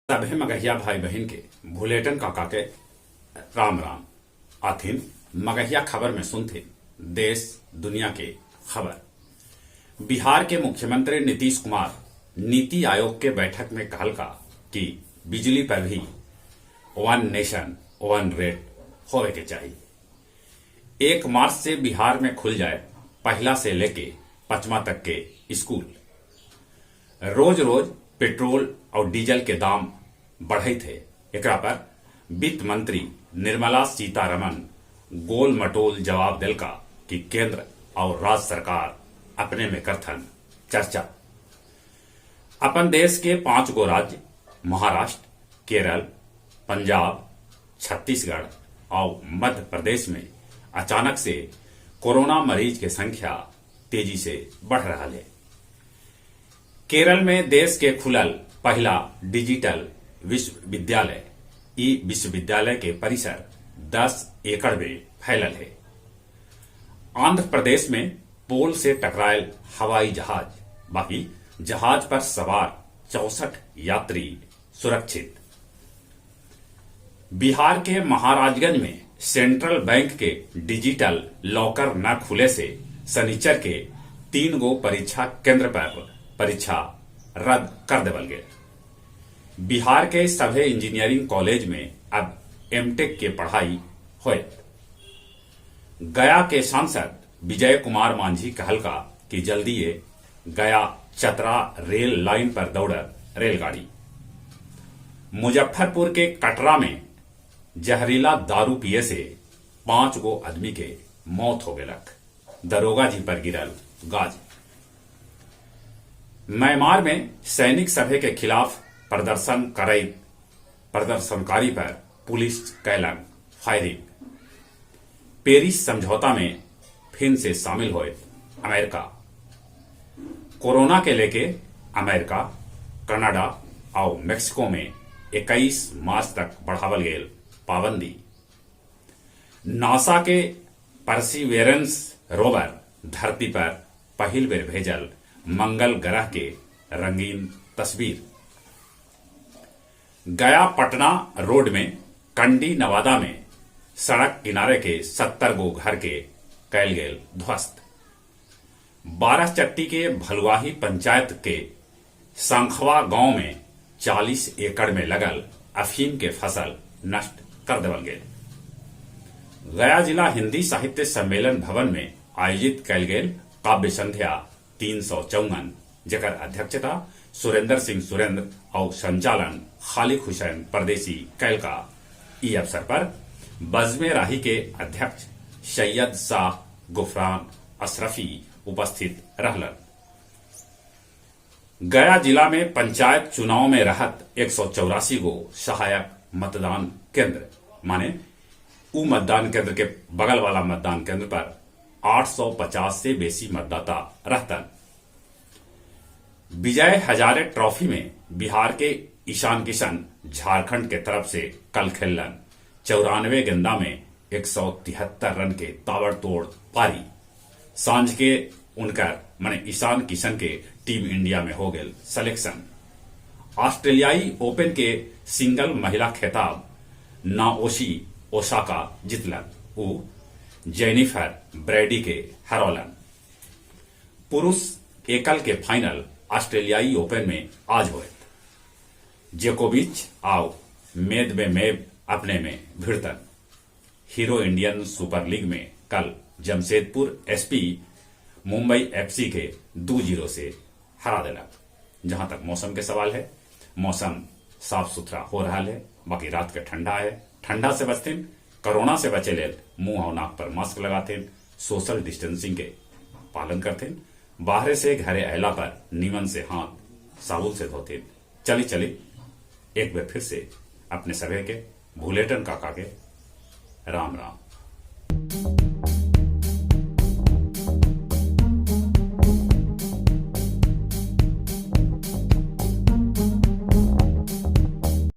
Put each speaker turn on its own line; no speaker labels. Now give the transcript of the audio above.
सभे मगहिया भाई बहिन के भुलेटन काका के राम राम। आथिन मगहिया खबर में सुनथिन देश दुनिया के खबर। बिहार के मुख्यमंत्री नीतीश कुमार नीति आयोग के बैठक में कहलका कि बिजली पर भी वन नेशन वन रेट होवे के चाही। 1 मार्च से बिहार में खुल जाए पहला से लेके पांचवा तक के स्कूल। रोज रोज पेट्रोल और डीजल के दाम बढ़त है। एकरा पर वित्त मंत्री निर्मला सीतारमन गोल मटोल जवाब देलका कि केंद्र और राज्य सरकार अपने में करथन चर्चा। अपन देश के 5 गो राज्य महाराष्ट्र, केरल, पंजाब, छत्तीसगढ़ और मध्य प्रदेश में अचानक से कोरोना मरीज के संख्या तेजी से बढ़ रहा है। केरल में देश के खुलल पहला डिजिटल विश्वविद्यालय। ई विश्वविद्यालय के परिसर 10 एकड़ में फैलल है। आंध्र प्रदेश में पोल से टकरायल हवाई जहाज, बाकी जहाज पर सवार 64 यात्री सुरक्षित। बिहार के महाराजगंज में सेंट्रल बैंक के डिजिटल लॉकर न खुले से शनिचर के 3 गो परीक्षा केंद्र पर परीक्षा रद्द कर देवल गए। बिहार के सभे इंजीनियरिंग कॉलेज में अब एमटेक के पढ़ाई होयत। गया के सांसद विजय कुमार मांझी कहलका कि जल्दी ये गया चतरा रेल लाइन पर दौड़त रेलगाड़ी। मुजफ्फरपुर के कटरा में जहरीला दारू पिए से 5 गो आदमी के मौत हो गलक। दरोगा जी पर गिरल गाज। म्यांमार में सैनिक सभे के खिलाफ प्रदर्शन करई प्रदर्शनकारी पर पुलिस कैलन फायरिंग। पेरिस समझौता में फिन से शामिल होए अमेरिका। कोरोना के लेके अमेरिका, कनाडा और मेक्सिको में 21 मार्च तक बढ़ावल गेल पाबंदी। नासा के परसिवेरेंस रोवर धरती पर पहिल बेर भेजल मंगल ग्रह के रंगीन तस्वीर। गया पटना रोड में कंडी नवादा में सड़क किनारे के 70 गो घर के कैल गेल ध्वस्त। बारहचट्टी के भलुआही पंचायत के संखवा गांव में 40 एकड़ में लगल अफीम के फसल नष्ट कर देवल गेल। गया जिला हिंदी साहित्य सम्मेलन भवन में आयोजित कैल गेल काव्य संध्या 354 जकर अध्यक्षता सुरेंद्र सिंह सुरेंद्र और संचालन खालिक हुसैन परदेसी कैलका। ई अवसर पर बज़्मे राही के अध्यक्ष सैयद शाह गुफरान अशरफी उपस्थित रहलन। गया जिला में पंचायत चुनाव में रहत 184 गो सहायक मतदान केंद्र, माने उ मतदान केंद्र के बगल वाला मतदान केंद्र पर 850 से बेसी मतदाता रहतन। विजय हजारे ट्रॉफी में बिहार के ईशान किशन झारखंड के तरफ से कल खेलन 94 गेंदा में 173 रन के ताबड़तोड़ पारी। सांझ के उनकर माने ईशान किशन के टीम इंडिया में हो गए सिलेक्शन। ऑस्ट्रेलियाई ओपन के सिंगल महिला खिताब नाओशी ओसाका जीतलन। उ जेनिफर ब्रैडी के हरौलन। पुरुष एकल के फाइनल ऑस्ट्रेलियाई ओपन में आज होयत। जोकोविच आउ मेदवेदेव अपने में भिड़तन। हीरो इंडियन सुपर लीग में कल जमशेदपुर एसपी मुंबई एफसी के 2-0 से हरा देलक। जहां तक मौसम के सवाल है, मौसम साफ सुथरा हो रहा है, बाकी रात के ठंडा है। ठंडा से बचथिन, कोरोना से बचे लेल मुंह और नाक पर मास्क लगाथिन, सोशल डिस्टेंसिंग के पालन करथिन, बाहरे से घरे अयला पर नीमन से हाथ साबुन से धोथिन। चली चली एक बार फिर से अपने सभे के भूलेटन काका के राम राम।